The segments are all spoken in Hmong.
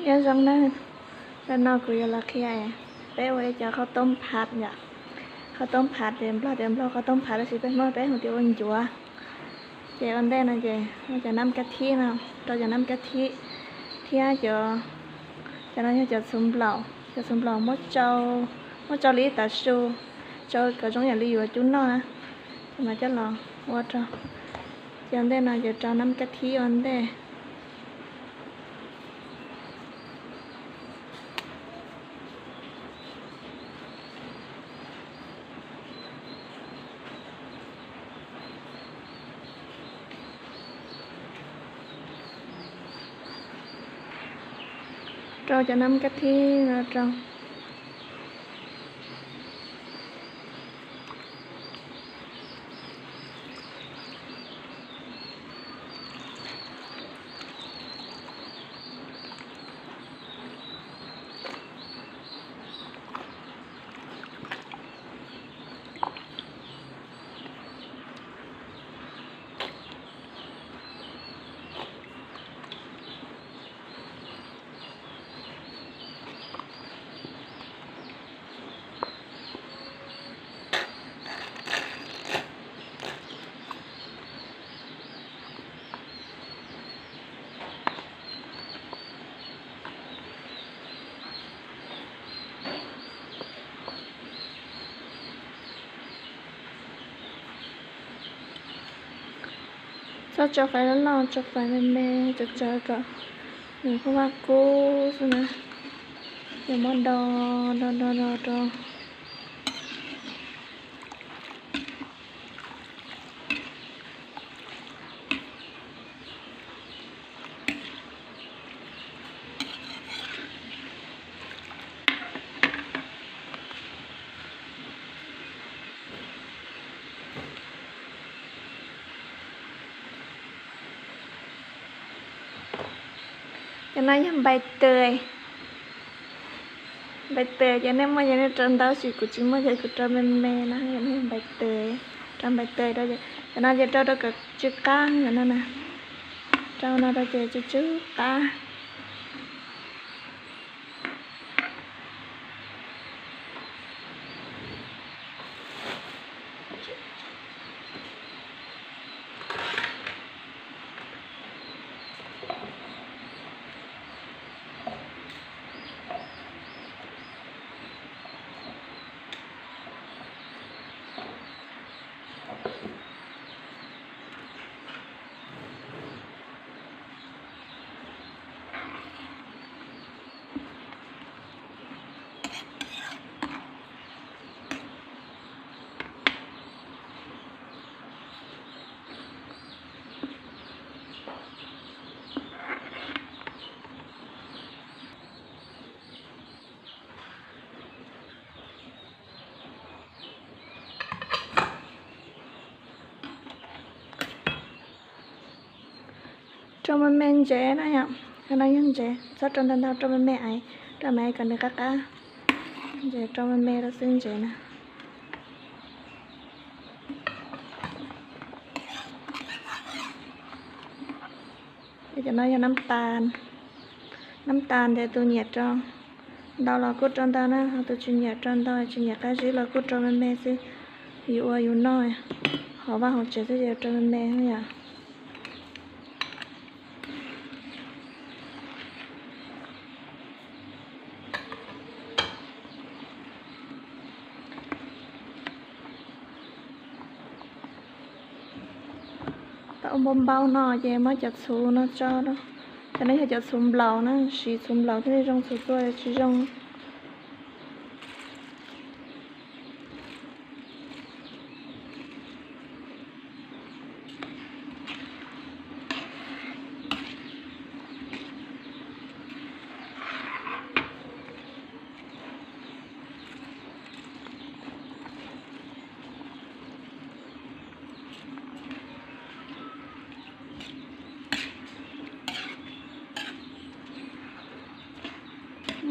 Nyob zoo na, hnub no kuv yuav los qhia peb ua ib cov qhauv toob phav yom. Qhauv toob phav ces Nplog tias Nplog qhauv toob phav tab sis peb Hmoob peb hu tias ua ncuav. Ces ua ntej no ces muab cov nab kab thib no, rau cov nab kab thib thiab cov, cov no yog cov txhuv nplaum, cov txhuv nplaum muab tsau, muab tsau li ib tav su, tsau kom zoo yam li yuav cub noj na, ces mam coj los ua rau. Ces ua ntej no ces rau nab kab thib ua ntej. Rau cov nab kab thib no rau. Txhob tso fais loj loj, tso fais me me tsawv tsawv kom nws pheej vaj kub xwb na. Ces muab do do do do rau. Cov no yog npais tws. Npais tws ces nej muaj ces nej rau ntau, tab sis kuv tsis muaj ces kuv rau me me no, yog nej npais tws, rau npais tws rau. Cov no ces rau rau kom tsw qab, cov no na, rau no rau ces tsw tsw qab. Rau me me ntsev na yom, no yog ntsev, txhob rau ntau ntau, rau me me aiv, rau me aiv kom nws qab qab. Ntsev rau me me rau xwb ntsev na. Cov no yog nab tas. Nab tas ces tus nyiam rau ntau los kuj rau ntau na, ho tus tsis nyiam rau ntau, tsis nyiam qab zib los kuj rau me me xwb. Yus ua yus noj hauv vaj hauv tsev xwb ces rau me me yom. Tau ua npau npau no ces muab cov txhuv no tso rau. Cov no yog cov txhuv nplaum na, siv txhuv nplaum thiaj li zoo, txhuv tuaj tsis zoo.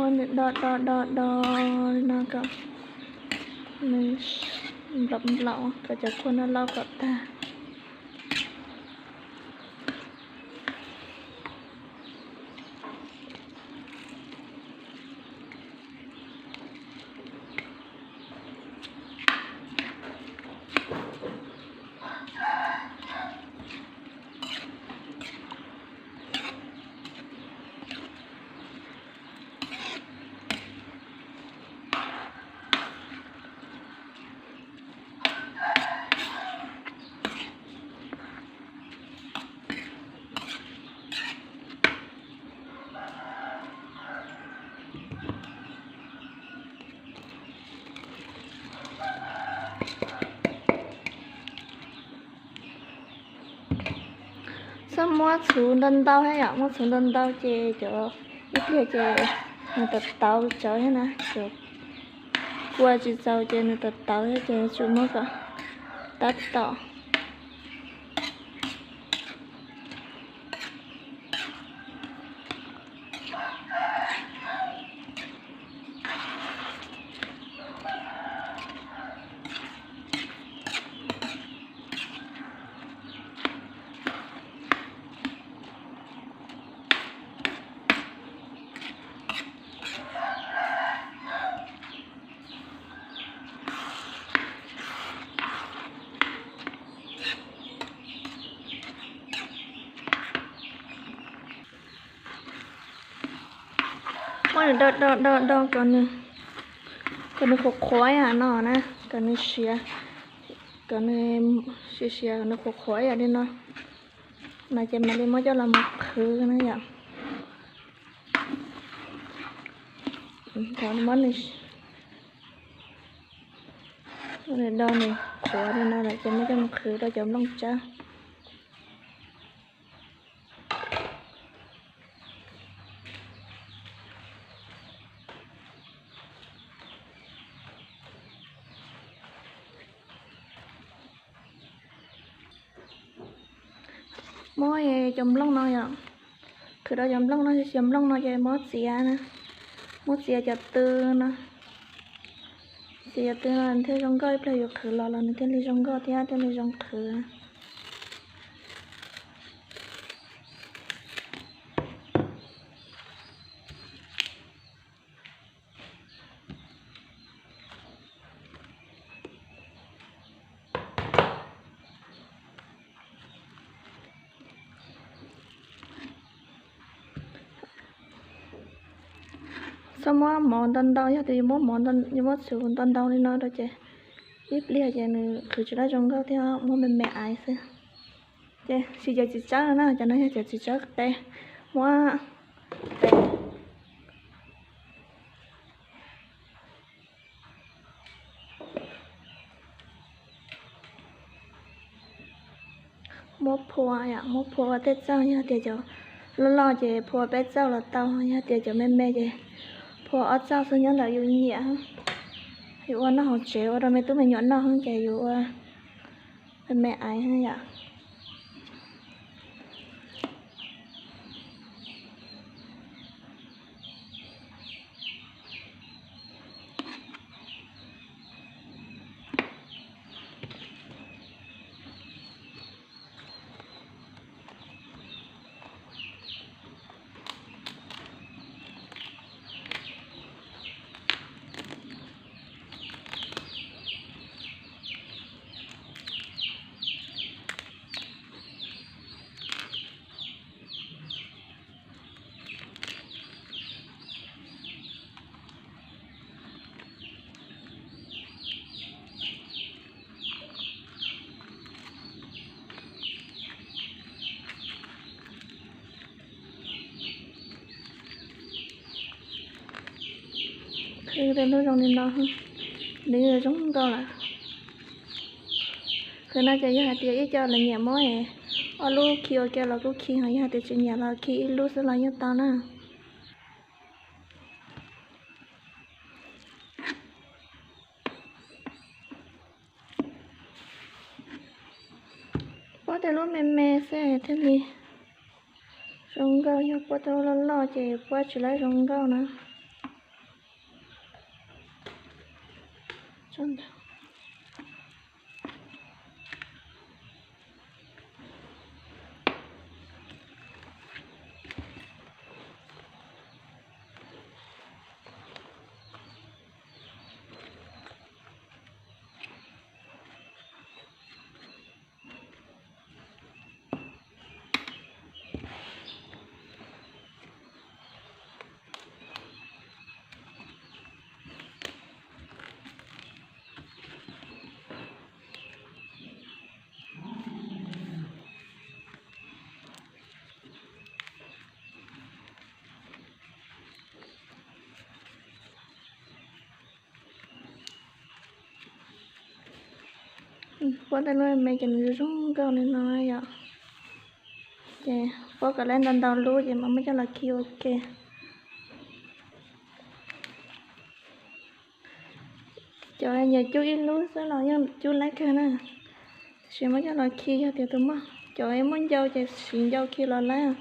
Muab nws do do do do li no kom nws nplaum nplaum kom cov kua no lau kom tag. Muab txhuv ntau ntau thiab yom, muab txhuv ntau ntau ces cov ib pliag ces nws tawv tauv tsawv thiab na, cov kua tsis txaus ces nws tawv tauv thiab ces yuav tsum muab kom tab tom. Muab nws do do do do kom nws, kom nws qhuav qhuav ib yam no na, kom nws siav, kom nws siav siav kom nws qhuav qhuav ib yam li no. No ces mam li muab coj los mus qhwv na yom. Muab nws do nws qhuav li no lawm ces muab coj mus qhwv rau cov nplooj tsawb. Muab cov nplooj no yom, qhwv rau cov nplooj no, cov nplooj no ces muab txiav na, muab txiav cov tw no, txiav cov tw no thiaj zoo nkauj, ib pliag yus qhwv los los nws thiaj li zoo nkauj thiab thiaj li zoo qhwv. Txhob muab mov ntau ntau, yog tias yus muab mov, yus muab txhuv ntau ntau li no rau ces ib pliag ces nws qhwv tsis tau zoo nkauj thiab, muab me me aiv xwb. Ces siv cov txiv tsawb no na, cov no yog cov txiv tsawb qe, muab qe. Muab phua, muab phua ua tej txauj, yog tias cov loj loj ces phua peb txauj los tau, yog tias cov me me ces phua ob txauj xwb nyob ntawm yus nyiam. Yus ua noj hauv tsev ua rau me tub me nyuam noj ces yus ua me me aiv yom. Qhwv tej lub zoo li no, nws zoo nkauj lawm. Qhwv no ces yog hais tias ib co lawv nyiam muab ob lub khi ua ke los kuj khi, ho yog hais tias tsis nyiam los khi ib lub xwb los yeej tau na. Puab tej lub me me xwb thiaj li zoo nkauj, yog puab tej lub loj loj ces puab tsis lawv zoo nkauj na. Puab tej lub me ces nws zoo nkauj li no yom. Ces puab kom lawv ntau ntau lub ces mam muab coj los khi ua ke. Cov nyiam cub ib lub xwb los yeej cub laib kawg na. Tab sis muab coj los khi yog tias tus muaj, cov muaj ncau ces siv ncau khi los laib.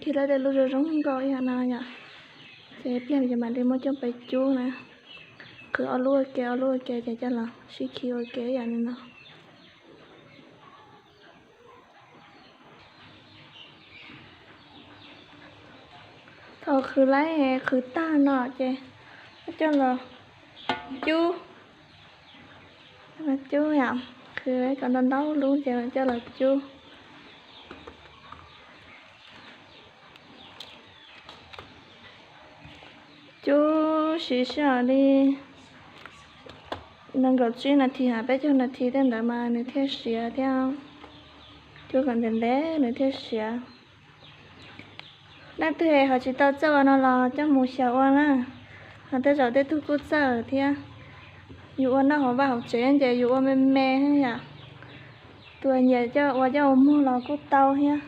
Khi lawv tej lub zoo zoo nkauj ib yam no yom, ces pliag ces mam li muab coj pais cub na. Qhwv ob lub ua ke, ob lub ua ke ces coj los sib khi ua ke ib yam li no. Thaum qhwv laib qhwv tag no ces coj los cub, cub yom, qhwv kom ntau ntau lub ces coj los cub. Cub siv sij hawm li nees nkaum tsib nas this, peb caug nas this tej ntawd mas nws thiaj siav thiab. Cub kom ntev ntev nws thiaj siav. Leej twg ho tsis tau txawj ua no los coj mus xyaum ua na. Ho tej zaum tej tug kuj txawj thiab. Yus ua noj hauv vaj hauv tsev ces yus ua me me yom. Tus nyiam coj ua coj ua muag los kuj tau thiab.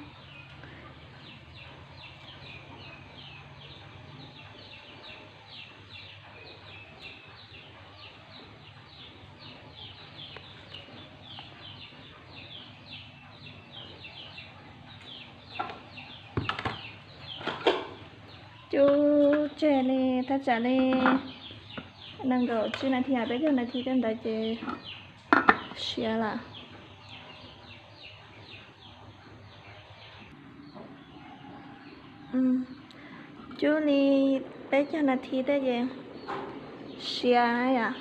Cub tseg li thaj tsam li nees nkaum tsib nas this, peb caug nas this tej ntawd ces siav lawm. Cub li peb caug nas this tej ces siav yom.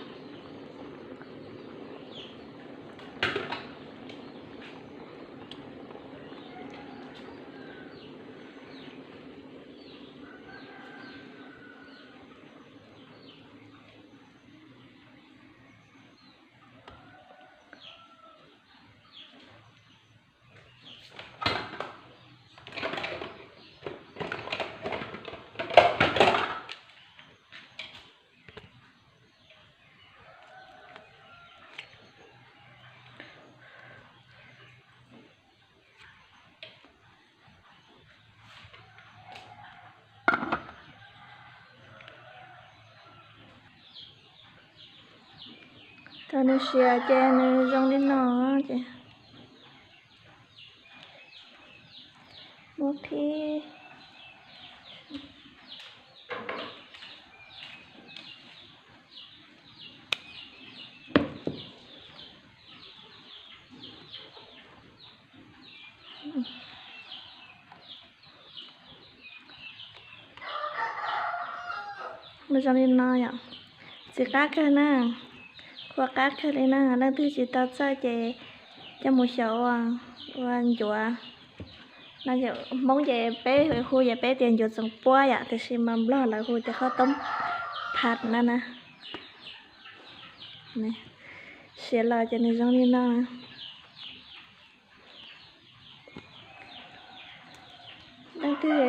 Thaum nws siav ces nws zoo li no ces muab qhib. Mus zoo li no yom. Txiv qab kawg na, qhuav qab kawg li na. Leej twg tsis tau txawj ces coj mus xyaum ua, ua ncuav. Hmoob ces peb hu ces peb tias ncuav txoov puab yom, tiam sis mas Nplog lawv hu tias qhob toob phaj no na. Siav los ces nws zoo li no. Leej twg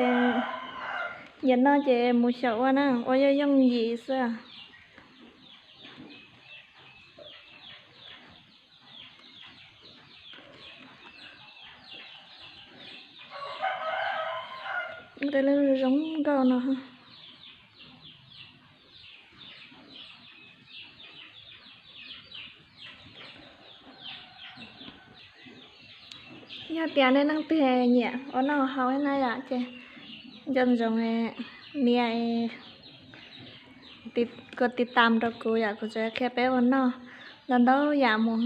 nyiam noj ces mus xyaum ua na, ua yooj yooj yim xwb. Zoo nkauj no. Yog tias nej leej twg nyiam ua noj haus na yom, ces nco ntsoov nias Koj tiv tam rau kuv yom, kuv tseem qhia peb ua noj ntau ntau yam mus.